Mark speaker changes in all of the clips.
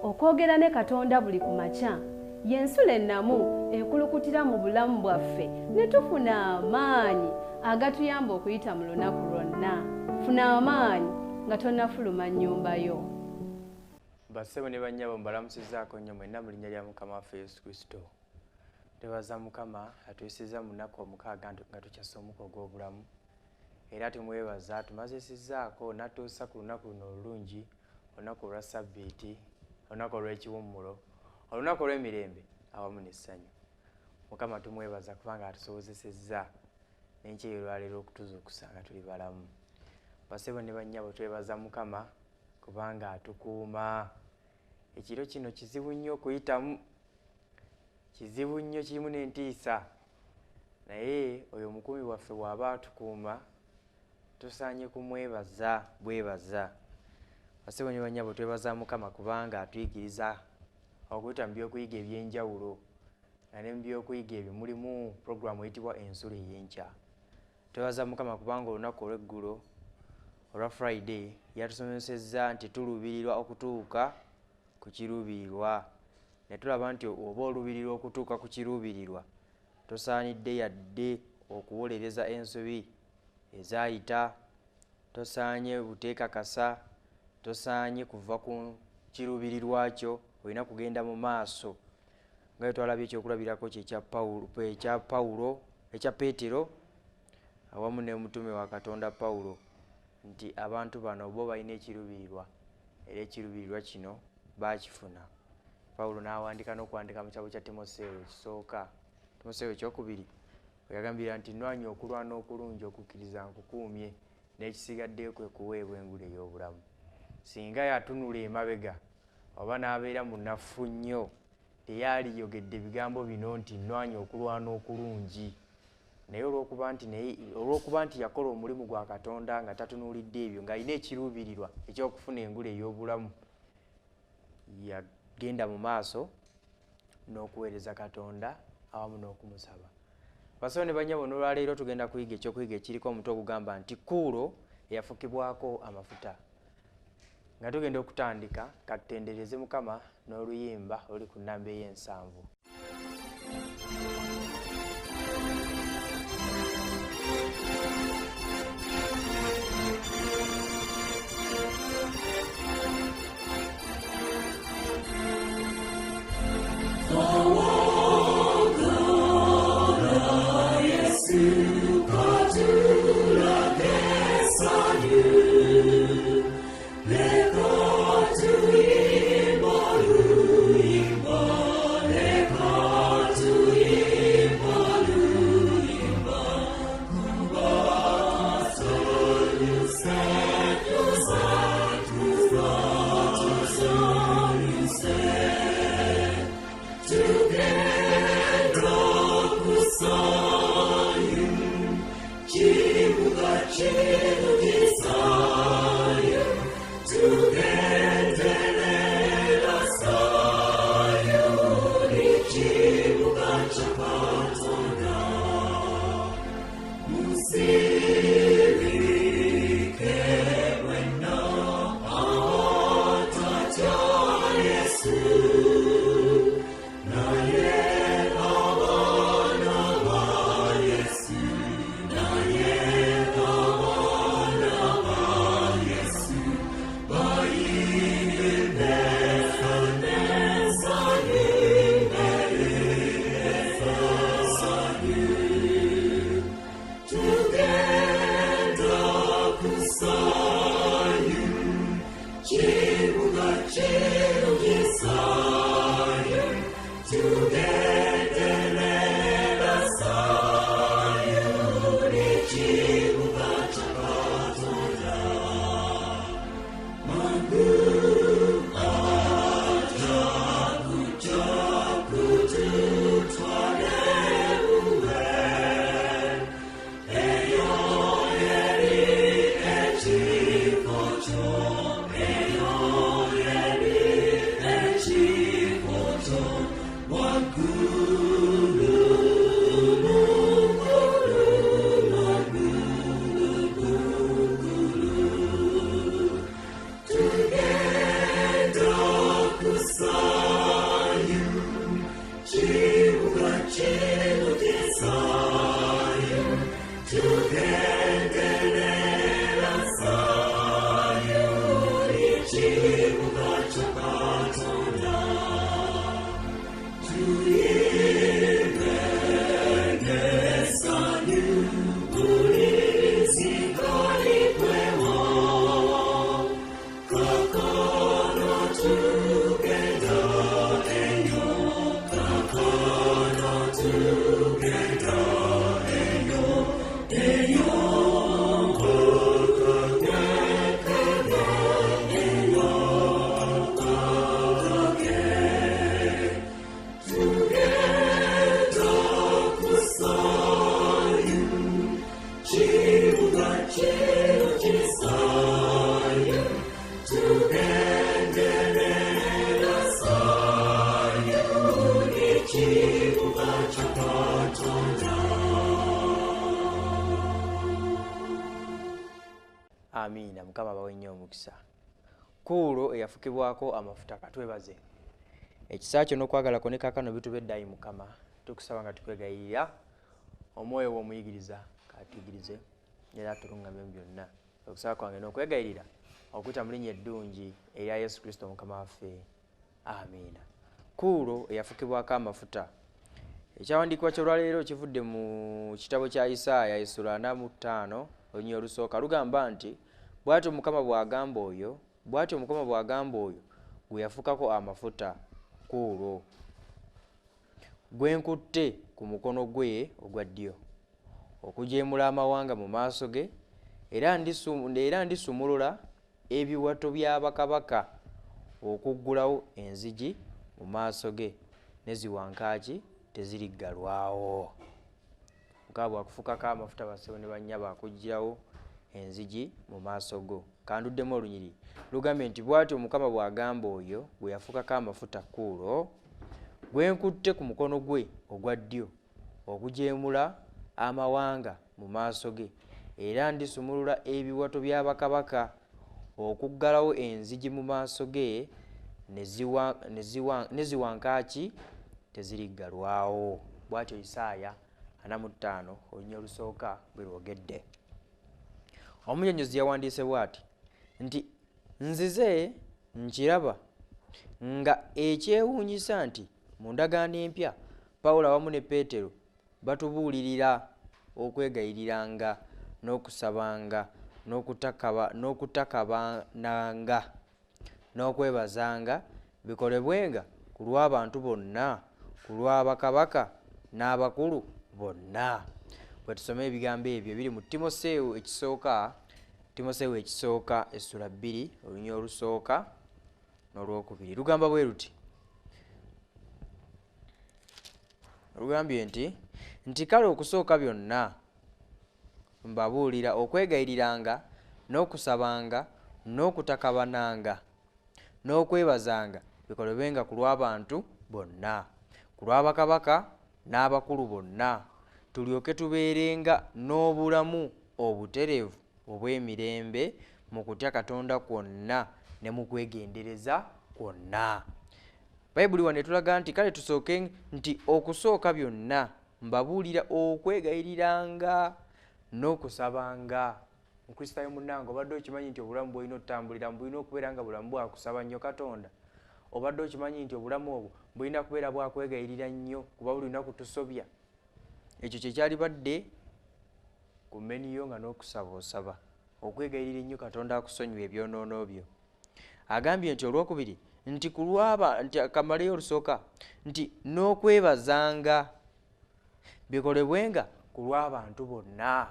Speaker 1: Okwogera ne Katonda buli ku makya y'ensulo ennamu ekulukutira mu bulamu bwaffe ne tufuna amaanyi agatuyamba okuyita mu lunaku lwonna. Funa amaanyi nga tonnafuluma nnyumba yo.
Speaker 2: Bassebo ne bannyabo mbalamusizzaako nnyo mwenna mu linnya lya Mukama waffe Yesu Kristo. Twebaza Mukama atuyisizza mu nnaku omukaaga nga tukyassa omuka ogw'obulamu era tumwebaza tumazisizzaako n'atuusa ku lunaku luno olulungi, olunaku olwa ssabbiiti, olunaku olw'ekiwummulo, olunaku olw'emirembe awamu n'essanyu. Mukama tumwebaza kubanga atusobozesezza n'enkya ey'olwaleero okutuzuukusa nga tuli balamu. Bassebo ne bannyabo twebaza Mukama kubanga atukuuma. Ekiro kino kizibu nnyo okuyitamu, kizibu nnyo kirimu n'entiisa, naye oyo omukuumi waffe bw'aba atukuuma tusaanye kumwebaza bwebaza. Bassebo ne bannyabo twebaza Mukama kubanga atuyigiriza okuyita mu byokuyiga eby'enjawulo, nga ne mu byokuyiga ebyo mulimu pulogulaamu eyitibwa Ensulo ey'enkya. Twebaza Mukama kubanga olunaku olw'eggulo olwa Friday yatusomesezza nti tuluubirirwa okutuuka ku kiruubirirwa, ne tulaba nti oba oluubirirwa okutuuka ku kiruubirirwa tosaanidde yadde okuwolereza ensobi ezaayita, tosaanye buteekakasa, tosaanye kuva ku kiruubirirwa kyo, olina kugenda mu maaso. Nga bwe twalabye ekyokulabirako kye ekya Pawulo, ekya Pawulo, ekya Peetero awamu ne mutume wa Katonda Pawulo nti abantu bano bo balina ekiruubirirwa era ekiruubirirwa kino baakifuna. Pawulo n'awandiika n'okuwandiika mu kitabo kya Timoseewo ekisooka, Timoseewo ekyokubiri, we yagambira nti nnwanye okulwana okulungi okukkiriza nkukuumye n'ekisigaddeyo kwe kuweebwa engule ey'obulamu. Singa yatunula emabega oba n'abeera munafu nnyo teyaaliyogedde bigambo bino nti nnwanye okulwana okulungi. Naye olw'okuba nti naye olw'okuba nti yakola omulimu gwa Katonda nga tatunuulidde ebyo, ng'alina ekiruubirirwa eky'okufuna engule ey'obulamu, yagenda mu maaso n'okuweereza Katonda awamu n'okumusaba. Bassebo ne bannyabo, n'olwaleero tugenda kuyiga ekyokuyiga ekiriko omutwe ogugamba nti Kuulo eyafukibwako amafuta. Nga tugenda okutandika, ka tutendereze Mukama n'oluyimba oluli ku nnamba ey'ensanvu. Amiina. Mukama abawe nnyo omukisa. Kuulo eyafukibwako amafuta, katwebaze ekisa kyo n'okwagala kwo ne kaakano bitubedde. Ayi Mukama, tukusaba nga tukwegayirira, omwoyo w'omuyigiriza katuyigirize era tulungamye mu byonna. Okusaba kwange n'okwegayirira okuyita mu linnya eddungi erya Yesu Kristo Mukama waffe, amiina. Kuulo eyafukibwako amafuta. Ekyawandiikibwa ky'olwaleero kivudde mu kitabo kya Isaaya essula 45 olunyiriri olusooka. Lugamba nti, bw'atyo Mukama bw'agamba oyo, bw'atyo Mukama bw'agamba oyo gwe yafukako amafuta, Kuulo, gwe nkutte ku mukono gwe ogwa ddyo okujeemula amawanga mu maaso ge, era ndisumulula ebiwato bya bakabaka okuggulawo enzigi mu maaso ge, ne ziwankaaki teziriggalwawo. Mukama bw'akufukako amafuta, bassebo ne bannyabo, akuggyirawo enzigi mu maaso go. Kanduddemu olunyiriri lugambye nti, bw'atyo Mukama bw'agamba oyo gwe yafukako amafuta, Kuulo, gwe nkutte ku mukono gwe ogwa ddyo okujeemula amawanga mu maaso ge, era ndisumulula ebiwato bya bakabaka okuggalawo enzigi mu maaso ge, ne ziwankaaki teziriggalwawo. Bw'atyo Isaaya 45 olunyiriri olusooka bwe lwogedde. Omunyonyozi yawandiise bw'ati nti, nzize nkiraba nga ekyewuunyisa nti mu ndagaano empya Pawulo awamu ne Peetero batubuulirira okwegayiriranga n'okusabanga n'okutakabananga n'okwebazanga bikolebwenga ku lw'abantu bonna, ku lwa bakabaka n'abakulu bonna. Bwe tusoma ebigambo ebyo ebiri mu Timoseewo ekisooka, Timoseewo ekisooka essula 2 olunyiriri olusooka n'olwokubiri, lugamba bwe luti, lugambye nti kale okusooka byonna mbabuulira okwegayiriranga n'okusabanga n'okutakabananga n'okwebazanga bikolebwenga ku lw'abantu bonna, ku lw'abakabaka n'abakulu bonna, tulyoke tubeerenga n'obulamu obutereevu obw'emirembe mu kutya Katonda kwonna ne mu kwegendereza kwonna. Bayibuli wano etulaga nti kale tusooke nti okusooka byonna mbabuulira okwegayiriranga n'okusabanga. Mukristaayo munnange, obadde okimanyi nti obulamu bw'olina otutambuliramu bulina okubeera nga bulamu bwakusaba nnyo Katonda? Obadde okimanyi nti obulamu obwo bulina kubeera bwakwegayirira nnyo, kuba buli lunaku tusobya? Ekyo kye kyalibadde ku menu yo nga n'okusaba osaba okwegayirira ennyo Katonda akusonyiwa ebyonoono byo. Agambye nti olwokubiri nti ku lwaba nti kamaleyo olusooka nti n'okwebazanga bikolebwenga ku lw'abantu bonna.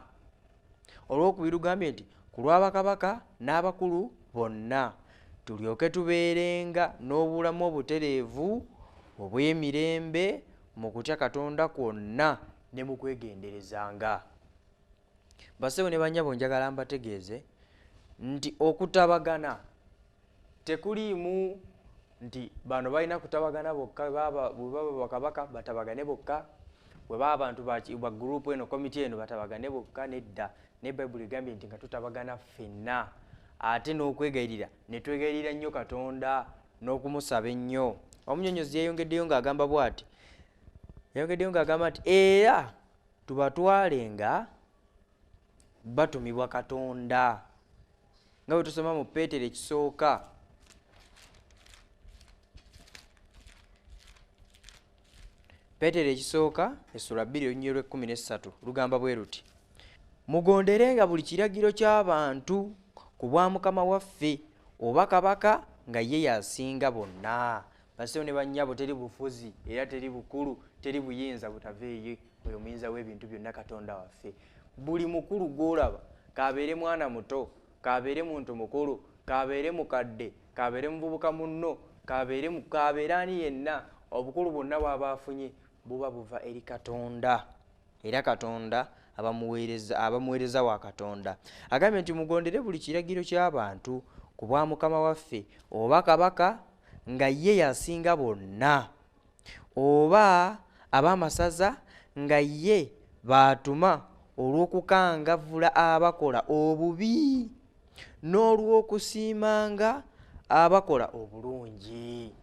Speaker 2: Olwokubiri lugambye nti ku lw'abakabaka n'abakulu bonna, tulyoke tubeerenga n'obulamu obutereevu obw'emirembe mu kutya Katonda kwonna ne mu kwegenderezanga. Bassebo ne bannyabo, njagala mbategeeze nti okutabagana tekuliimu nti bano balina kutabagana bokka, bwe baba bakabaka batabagane bokka, bwe baba abantu ba gurupu eno, komiti eno batabagane bokka. Nedda, ne Bayibuli egambye nti nga tutabagana ffenna, ate n'okwegayirira ne twegayirira nnyo Katonda n'okumusaba ennyo. Omunyonyozi yeeyongeddeyo ng'agamba bw'ati, yayongeddeyo ng'agamba nti era tubatwale nga batumibwa Katonda, nga bwe tusoma mu Peetero ekisooka, Peetero ekisooka essula 2 olunyiriri lw'ekkumi n'essatu, lugamba bwe luti: mugonderenga buli kiragiro ky'abantu ku bwa Mukama waffe oba kabaka nga ye yasinga bonna. Bassebo ne bannyabo, teri bufuzi era teri bukulu, teri buyinza butava eri oyo omuyinza w'ebintu byonna, Katonda waffe. Buli mukulu gw'olaba, k'abeere mwana muto, k'abeere muntu mukulu, k'abeere mukadde, k'abeere muvubuka munno, k'abeere ani yenna, obukulu bwonna bw'aba afunye buba buva eri Katonda, era Katonda abamuweereza wa Katonda. Agambye nti mugondere buli kiragiro ky'abantu ku bwa Mukama waffe oba kabaka nga ye yasinga bonna, oba ab'amasaza nga ye baatuma olw'okukangavvula abakola obubi n'olw'okusiimanga abakola obulungi.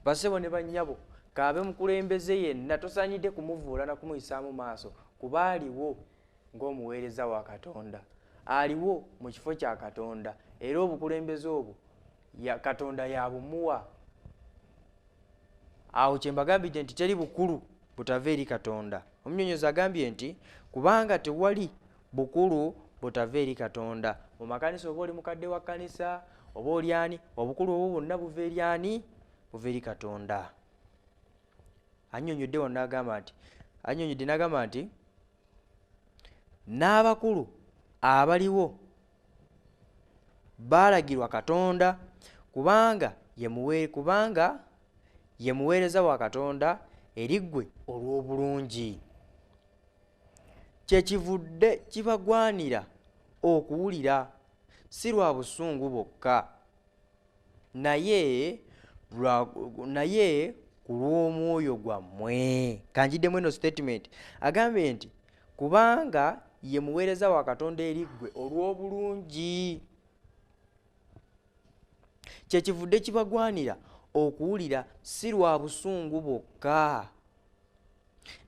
Speaker 2: Bassebo ne bannyabo, kaabe mukulembeze yenna tosaanidde kumuvuula na kumuyisaamu maaso, kuba aliwo ng'omuweereza wa Katonda, aliwo mu kifo kya Katonda, era obukulembeze obwo Katonda yabumuwa. Awo kye mbagambidde nti teri bukulu butava eri Katonda. Omunyonyozi agambye nti kubanga tewali bukulu butava eri Katonda. Mu makanisa oba oli mukadde wa kkanisa oba oli ani, obukulu obwo bwonna buva eri ani? Buva eri Katonda. Annyonnyodde wano n'agamba nti, annyonnyodde n'agamba nti n'abakulu abaliwo baalagirwa Katonda, kubanga ye muweereza wa Katonda eri ggwe olw'obulungi. Kyekivudde kibagwanira okuwulira, si lwa busungu bwokka, naye ku lw'omwoyo gwammwe. Kanjiddemu eno statement. Agambye nti kubanga ye muweereza wa Katonda eri ggwe olw'obulungi. Kyekivudde kibagwanira okuwulira si lwa busungu bwokka,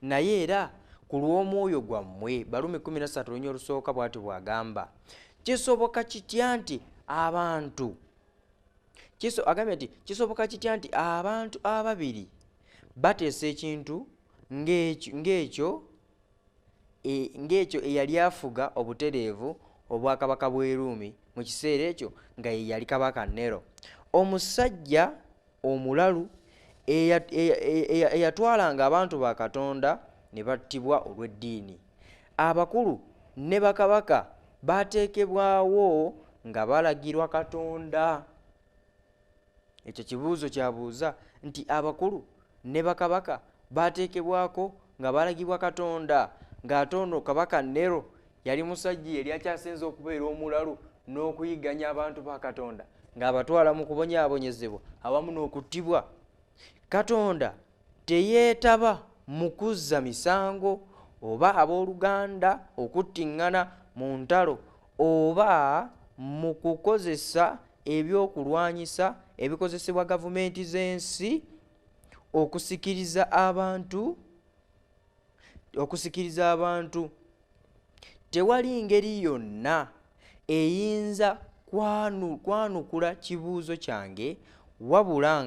Speaker 2: naye era ku lw'omwoyo gwammwe. Balumi 13 olunya olusooka bw'ati bw'agamba. Kisoboka kitya nti abantu agambye nti kisoboka kitya nti abantu ababiri bateesa ekintu ng'ekyo eyali afuga obutereevu obwakabaka bw'e Ruumi mu kiseera ekyo nga ye yali kabaka Nero, omusajja omulalu eyatwalanga abantu ba Katonda ne battibwa olw'eddiini. Abakulu ne bakabaka baateekebwawo nga balagirwa Katonda. Ekyo kibuuzo kyabuuza nti abakulu ne bakabaka baateekebwako nga balagibwa Katonda, ng'ate ono kabaka Nero yali musajja yali akyasinze okubeera omulalu n'okuyigganya abantu ba Katonda ng'abatwala mu kubonyaabonyezebwa awamu n'okuttibwa. Katonda teyeetaba mu kuzza misango oba abooluganda okuttiŋŋana mu ntalo oba mu kukozesa ebyokulwanyisa ebikozesebwa gavumenti z'ensi okusikiriza abantu. Tewali ngeri yonna eyinza kwanukula kibuuzo kyange wabula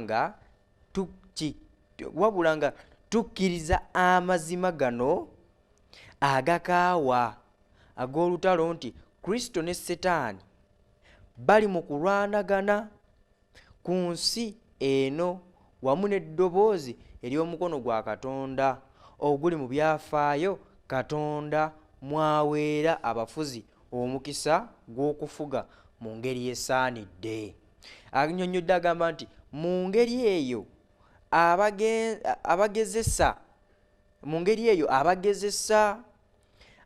Speaker 2: nga tukkiriza amazima gano agakaawa ag'olutalo nti Kristo ne Setaani bali mu kulwanagana ku nsi eno wamu n'eddoboozi ery'omukono gwa Katonda oguli mu byafaayo Katonda mwaweera abafuzi omukisa gw'okufuga mu ngeri esaanidde. Annyonnyodde agamba nti mu ngeri eyo abagezesa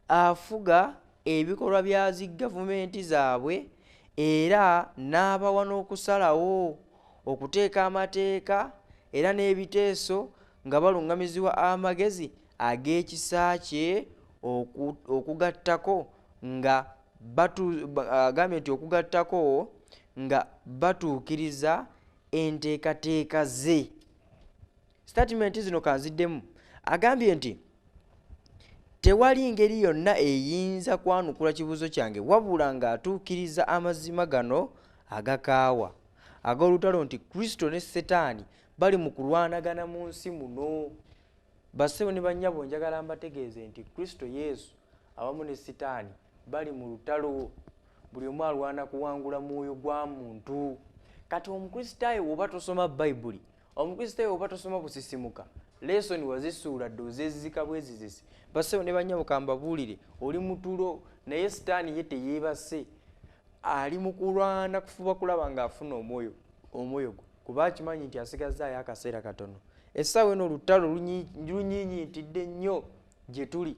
Speaker 2: afuga ebikolwa bya zi gavumenti zaabwe era n'abawa n'okusalawo okuteeka amateeka era n'ebiteeso nga baluŋŋamizibwa amagezi ag'ekisa kye okugattako nga agambye nti okugattako nga batuukiriza enteekateeka ze. Statement zino kanziddemu. Agambye nti tewali ngeri yonna eyinza kwanukula kibuuzo kyange wabula ng'atuukiriza amazima gano agakaawa ag'olutalo nti Kristo ne Setaani bali mu kulwanagana mu nsi muno. Bassebo ne bannyabo, njagala mbategeeze nti Kristo Yesu awamu ne Setaani bali mu lutalo, buli omu alwana kuwangula mwoyo gwa muntu. Kati Omukristaayo bw'oba tosoma Bayibuli, Omukristaayo bw'oba tosoma busisimuka, lesoni wazisuula dde ozeezizika bwezizisi. Bassebo ne bannyabo, kambabuulire, oli mutulo naye Sitaani ye teyeebase, ali mu kulwana kufuba kulaba ng'afuna omwoyo gwe, kuba akimanyi nti asigazzaayo akaseera katono. Essaawa eno olutalo lunyiinyintidde nnyo gye tuli.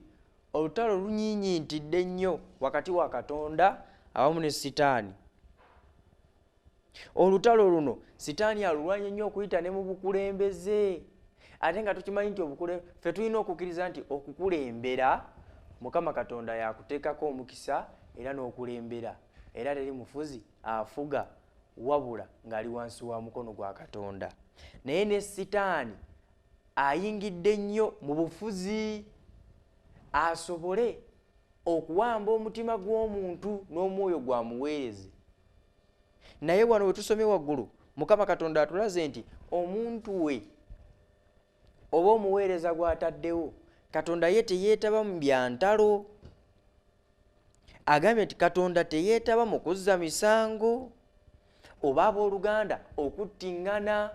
Speaker 2: Olutalo lunyiinyintidde nnyo wakati wa Katonda awamu ne Sitaani. Olutalo luno Sitaani alulwanye nnyo okuyita ne mu bukulembeze, ate nga tukimanyi nti ffe tulina okukkiriza nti okukulembera Mukama Katonda yakuteekako omukisa era n'okulembera. Era teri mufuzi afuga wabula ng'ali wansi wa mukono gwa Katonda. Naye ne Sitaani ayingidde nnyo mu bufuzi asobole okuwamba omutima gw'omuntu n'omwoyo gwa muweereze. Naye wano we tusomye waggulu, Mukama Katonda atulaze nti omuntu we oba omuweereza gw'ataddewo, Katonda ye teyeetaba mu bya ntalo. Agambye nti Katonda teyeetaba mu kuzza misango oba abooluganda okuttiŋŋana.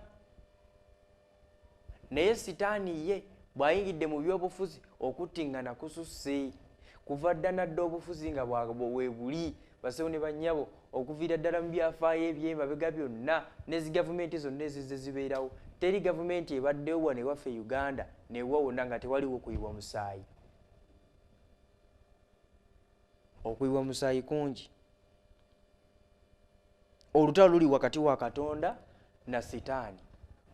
Speaker 2: Naye Sitaani ye bw'ayingidde mu by'obufuzi, okuttiŋŋana kususse. Kuva dda na dda obufuzi nga weebuli, bassebo ne bannyabo, okuviira ddala mu byafaayo eby'emabega byonna ne zi gavumenti zonna ezizze zibeerawo, teri gavumenti ebaddewo wano ewaffe Uganda newa wonna nga tewaliwo kuyiwa musaayi. Okuyiwa musaayi kungi. Olutalo luli wakati wa Katonda na Sitaani.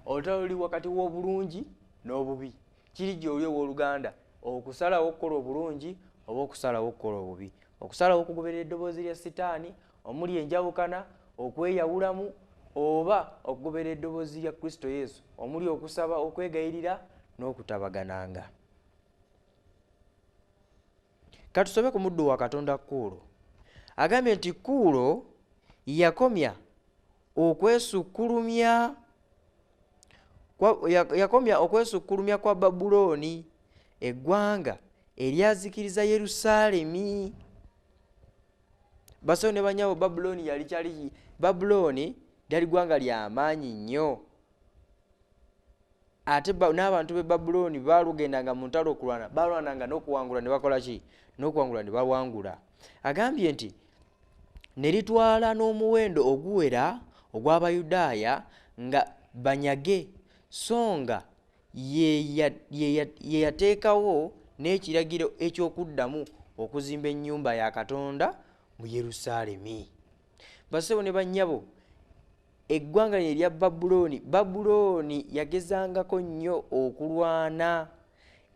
Speaker 2: Olutalo luli wakati w'obulungi n'obubi. Kiri gy'oli owooluganda okusalawo okukola obulungi oba okusalawo okukola obubi, okusalawo okugoberera eddoboozi lya Sitaani omuli enjawukana, okweyawulamu, oba okugoberera eddoboozi lya Kristo Yesu omuli okusaba, okwegayirira n'okutabagananga. Katusome ku muddu wa Katonda Kuulo. Agambye nti Kuulo yakomya okwesukkulumya kwa Babulooni, eggwanga eryazikiriza Yerusaalemi. Bassebo ne bannyabo, Babulooni yali kyali, Babulooni lyali ggwanga lya maanyi nnyo. Ate n'abantu b'e Babulooni baalugendanga mu ntalo okulwana, baalwananga n'okuwangula ne bakola ki? N'okuwangula ne bawangula. Agambye nti ne litwala n'omuwendo oguwera ogw'Abayudaaya nga banyage, so nga ye yateekawo n'ekiragiro eky'okuddamu okuzimba ennyumba ya Katonda mu Yerusaalemi. Bassebo ne bannyabo, eggwanga lino erya Babulooni, Babulooni yagezangako nnyo okulwana,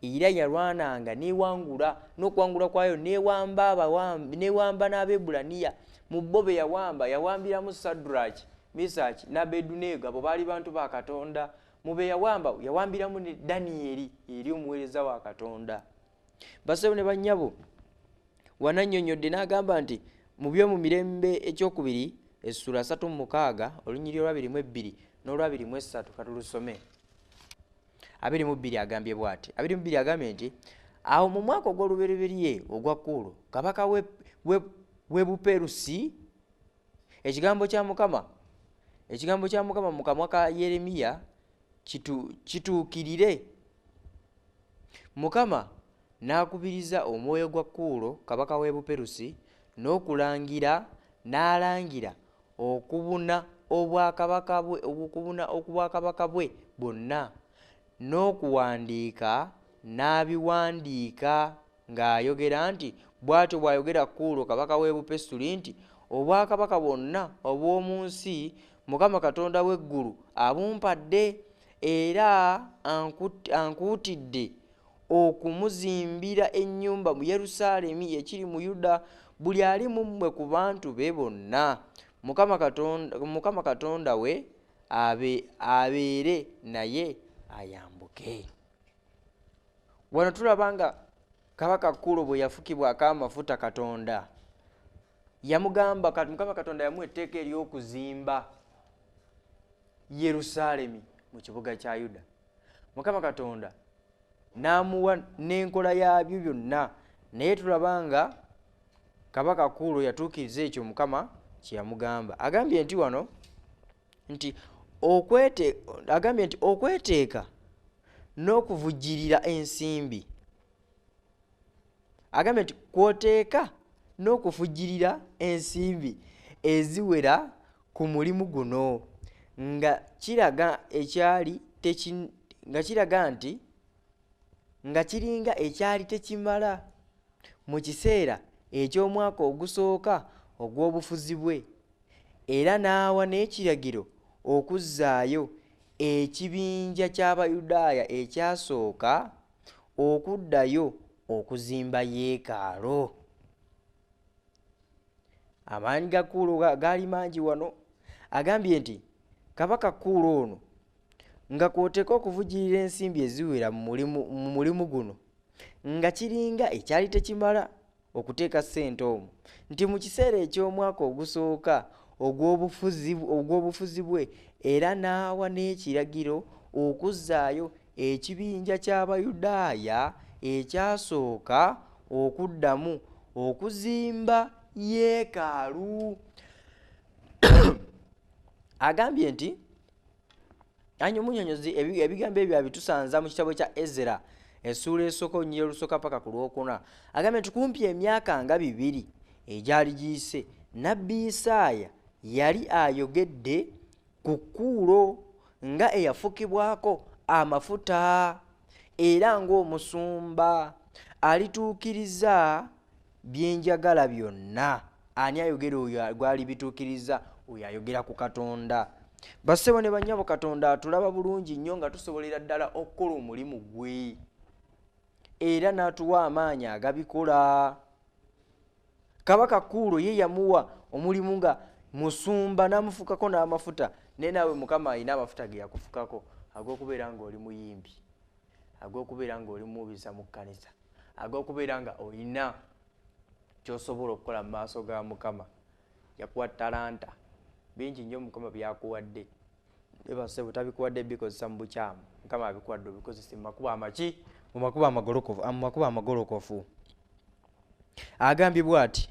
Speaker 2: era yalwananga n'ewangula, n'okuwangula kwayo n'ewamba n'Abeebulaniya. Mu bo be yawamba, yawambiramu Sadraki, Misaki n'Abeduneego, abo baali bantu ba Katonda. Mu be yawamba, yawambiramu ne Danieri eri omuweereza wa Katonda. Bassebo ne bannyabo, wanannyonnyodde n'agamba nti mu by'omu mirembe ekyokubiri essula 36 olunyiriri olwa 22 n'olwa 23, katulusome. 22 agambye bw'ati. 22 agambye nti awo mu mwaka ogw'olubereberye ogwa Kuulo, kabaka w'e Buperusi, ekigambo kya Mukama mu kamwa ka Yeremiya kituukirire. Mukama n'akubiriza omwoyo gwa Kuulo kabaka w'e Buperusi n'okulangira, n'alangira okubuna obwakabaka bwe bwonna, n'okuwandiika n'abiwandiika ng'ayogera nti bw'atyo bw'ayogera Kuulo kabaka w'e Bupesuli nti obwakabaka bwonna obw'omu nsi Mukama Katonda w'eggulu abumpadde, era ankuutidde okumuzimbira ennyumba mu Yerusaalemi ekiri mu Yuda, buli ali mu mmwe ku bantu be bonna Mukama Katonda we abeere naye ayambuke. Wano tulaba nga kabaka Kuulo bwe yafukibwako amafuta Katonda yamugamba, Mukama Katonda yamuwa etteeka ery'okuzimba Yerusaalemi mu kibuga kya Yuda. Mukama Katonda n'amuwa n'enkola yaabyo byonna, naye tulaba nga kabaka Kuulo yatuukiriza ekyo Mukama kye yamugamba. Agambye nti wano nti okweteeka n'okuvujjirira ensimbi. Agambye nti kw'oteeka n'okufujjirira ensimbi eziwera ku mulimu guno, nga kiraga nti nga kiringa ekyali tekimala mu kiseera eky'omwaka ogusooka ogw'obufuzi bwe, era n'awa n'ekiragiro okuzzaayo ekibinja ky'Abayudaaya ekyasooka okuddayo okuzimba yeekaalo. Amaanyi ga Kuulo gaali mangi wano. Agambye nti kabaka Kuulo ono nga kw'oteeka okuvujjirira ensimbi eziwera mu mulimu guno, nga kiringa ekyali tekimala okuteeka ssente omwo, nti mu kiseera eky'omwaka ogusooka ogw'obufuzi bwe era n'awa n'ekiragiro okuzzaayo ekibinja ky'Abayudaaya ekyasooka okuddamu okuzimba yeekaalu. Agambye nti omunyonyozi ebigambo ebyo abitusanza mu kitabo kya Ezera essuula esooka olunyiriri olusooka paka ku lwokuna. Agambye nti kumpi emyaka nga 2 egyali giyise, Nabbi Isaaya yali ayogedde ku Kuulo nga eyafukibwako amafuta era ng'omusumba alituukiriza bye njagala byonna. Ani ayogera oyo gwali bituukiriza? Oyo ayogera ku Katonda. Bassebo ne bannyabo, Katonda atulaba bulungi nnyo nga tusobolera ddala okukola omulimu gwe, era n'atuwa amaanyi agabikola. Kabaka Kuulo ye yamuwa omulimu nga musumba n'amufukako n'amafuta. Naye naawe Mukama alina amafuta ge yakufukako ag'okubeera ng'oli muyimbi, ag'okubeera ng'oli muwubiza mu kkanisa, ag'okubeera nga olina ky'osobola okukola mu maaso ga Mukama. Yakuwa talanta bingi nnyo Mukama byakuwadde. Bassebo tabikuwadde bikozesa mu bukyamu, Mukama abikuwadde obikozese mu makubo amaki, mu makubo amagolokofu, mu makubo amagolokofu. Agambye bw'ati,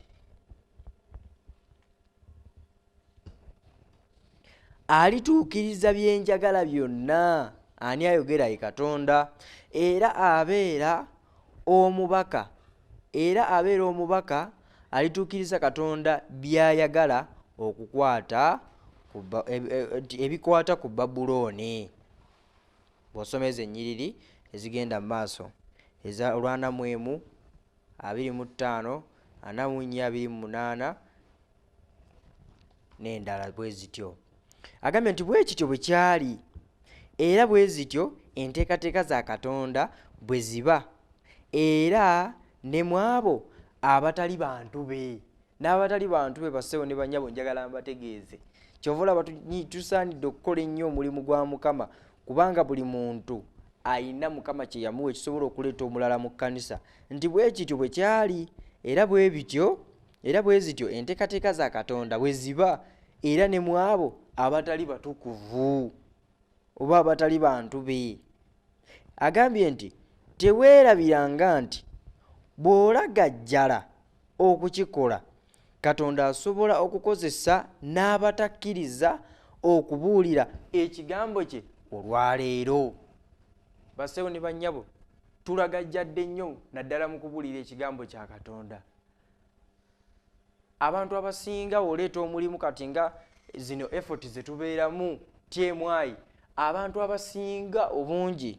Speaker 2: alituukiriza bye njagala byonna. Ani ayogera? Ye Katonda. Era abeera omubaka, era abeera omubaka alituukiriza Katonda by'ayagala okukwata ebikwata ku Babulooni. Bw'osoma ezo ennyiriri ezigenda mu maaso eza 41, 25, 44, 28 n'endala bwe zityo. Agambye nti bwe kityo bwe kyali, era bwe zityo enteekateeka za Katonda bwe ziba, era ne mu abo abatali bantu be. N'abatali bantu be, bassebo ne bannyabo, njagala mbategeeze. Kyova olaba tusaanidde okukola ennyo omulimu gwa Mukama, kubanga buli muntu ayina Mukama kye yamuwa ekisobola okuleeta omulala mu kkanisa. Nti bwe kityo bwe kyali, era bwe bityo, era bwe zityo enteekateeka za Katonda bwe ziba, era ne mu abo abatali batukuvu oba abatali bantu be. Agambye nti teweerabiranga nti bw'olagajjala okukikola, Katonda asobola okukozesa n'abatakkiriza okubuulira ekigambo kye olwaleero. Bassebo ne bannyabo, tulagajjadde nnyo naddala mu kubuulira ekigambo kya Katonda. Abantu abasinga oleeta omulimu kati nga zino effort ze tubeeramu TMI, abantu abasinga obungi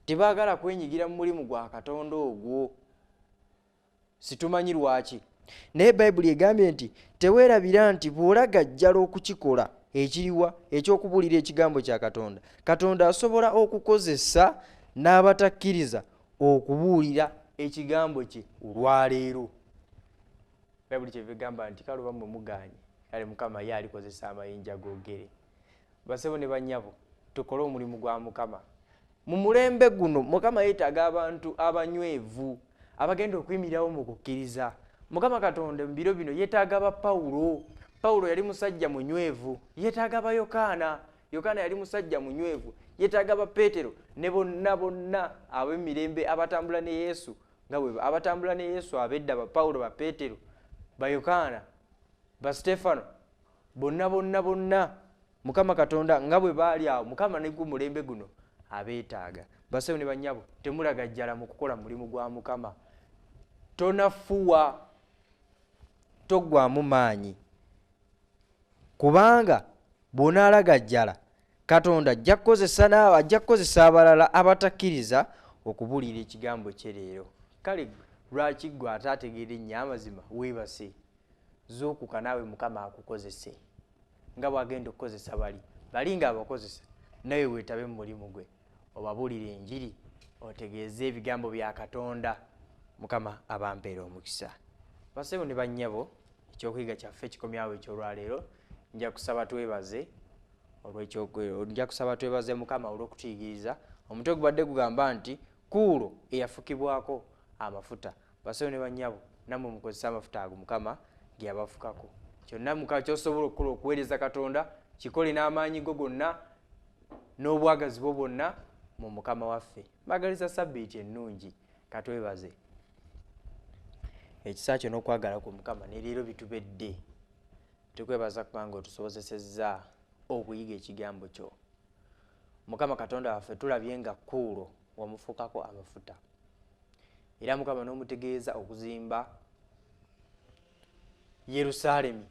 Speaker 2: tebaagala kwenyigira mu mulimu gwa Katonda ogwo. Situmanyi lwaki. Naye Bayibuli egambye nti teweerabira nti bw'olagajjala okukikola ekiriwa eky'okubuulira ekigambo kya Katonda, Katonda asobola okukozesa n'abatakkiriza okubuulira ekigambo kye olwaleero. Bayibuli kyeva egamba nti kale oba mmwe mugaanye, kale Mukama ye alikozesa amayinja googere. Bassebo ne bannyabo, tukole omulimu gwa Mukama. Mu mulembe guno Mukama yeetaaga abantu abanywevu abagenda okuyimirirawo mu kukkiriza. Mukama Katonda mu biro bino yeetaaga ba Pawulo. Pawulo yali musajja munywevu. Yeetaaga ba Yokaana. Yokaana yali musajja munywevu. Yeetaaga ba Peetero ne bonna bonna ab'emirembe abatambula ne Yesu, nga bwe abatambula ne Yesu ab'edda, ba Pawulo, ba Peetero, ba Yokaana, ba Stefano, bonna bonna bonna Mukama Katonda nga bwe baali awo, Mukama ne ku mulembe guno abeetaaga. Bassebo ne bannyabo, temulagajjala mu kukola mulimu gwa Mukama. Tonafuwa, toggwaamu maanyi, kubanga bw'onaalagajjala Katonda ajja kukozesa n'abo, ajja kukozesa abalala abatakkiriza okubuulira ekigambo kye leero. Kale lwaki ggwe ate ategeera ennyo amazima weebase? Zuukuka naawe Mukama akukozese nga bw'agenda okukozesa bali. Bali ng'abakozesa, nawe weetabe mu mulimu gwe, obabuulire enjiri, otegeeze ebigambo bya Katonda. Mukama abampeere omukisa. Bassebo ne bannyabo, Ekyokuyiga kyaffe kikomyawo ekyolwaleero. Nja kusaba twebaze nja kusaba twebaze Mukama olw'okutuyigiriza. Omutwe gubadde gugamba nti Kuulo eyafukibwako amafuta. Bassebo ne bannyabo, nammwe mukozese amafuta ago Mukama ge yabafukako. Kyonna Mukama ky'osobola okukola okuweereza Katonda, kikole n'amaanyi go gonna n'obwagazi bwo bwonna mu Mukama waffe. Mbagaliza sabbiiti ennungi. Katwebaze ekisa kyo n'okwagala kwo Mukama, ne leero bitubedde. Tukwebaza kubanga otusobozesezza okuyiga ekigambo kyo. Mukama Katonda waffe, tulabye nga Kuulo wamufukako amafuta, era Mukama n'omutegeeza okuzimba Yerusaalemi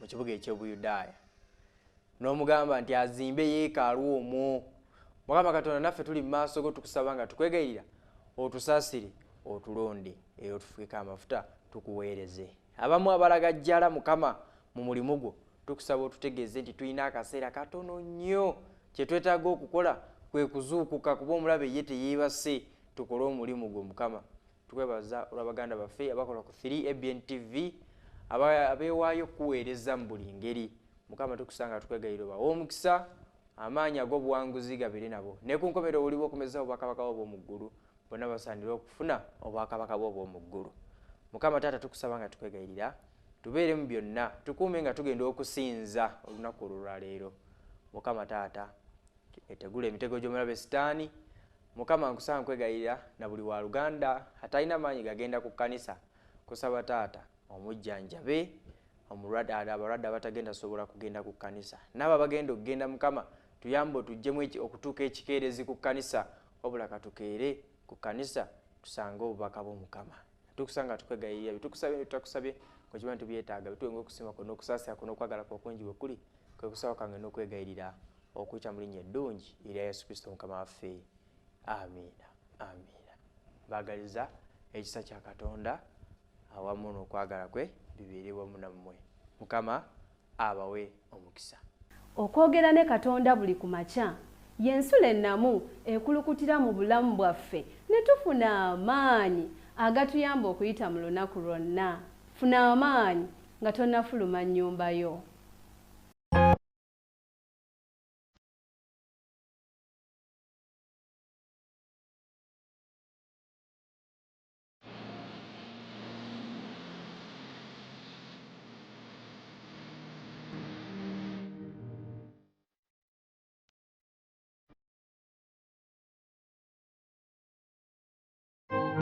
Speaker 2: mu kibuga eky'Obuyudaaya, n'omugamba nti azimbe yeekaalu omwo. Mukama Katonda, naffe tuli mu maaso go, tukusaba nga tukwegayirira otusaasire, otulonde era otufukeko amafuta tukuweereze. Abamu abalagajjala Mukama mu mulimu gwo, tukusaba otutegeeze nti tulina akaseera katono nnyo. Kye twetaaga okukola kwe kuzuukuka, kuba omulabe ye teyeebase, tukole omulimu gwo Mukama. Tukwebaza olw'abaganda baffe abakola ku 3 ABN TV, abeewaayo okukuweereza mu buli ngeri. Mukama, tukusanga tukwegayirira obawe omukisa, amaanyi ag'obuwanguzi gabeere nabo, ne ku nkomerero oliwo okumeza obwakabaka bwo obw'omu ggulu. Bonna basaanire okufuna obwakabaka bwo obw'omu ggulu. Mukama Taata, tukusaba nga tukwegayirira tubeere mu byonna, tukuume nga tugenda okusinza olunaku olwo lwaleero. Mukama Taata, etegula emitego gy'omulabe Sitaani. Mukama, nkusaba nkwegayirira na buli wa luganda atalina maanyi gagenda ku kkanisa, kusaba Taata omujjanjabe omulwadde, abalwadde abatagenda sobola kugenda ku kkanisa, n'abo abagenda okugenda. Mukama, tuyambe otuggyemu okutuuka ekikeerezi ku kkanisa, wabula katukeere ku kkanisa tusange obubaka bw'Omukama. Tukusanga tukwegayirira byetukusabye ne tutakusabye, okimanyi tubyetaaga. Bituwenga okusiima kwo n'okusaasira kwo n'okwagala kwo okungi bwe kuli. Kwe kusaba kwange n'okwegayirira okuyita mu linnya eddungi erya Yesu Kristo Mukama waffe. Amiina, amiina. Baagaliza ekisa kya Katonda awamu n'okwagala kwe bibeere wamu nammwe. Mukama abawe omukisa.
Speaker 1: Okwogera ne Katonda buli ku makya y'ensulo ennamu ekulukutira mu bulamu bwaffe, ne tufuna amaanyi agatuyamba okuyita mu lunaku lwonna. Funa amaanyi nga tonnafuluma nnyumba yo.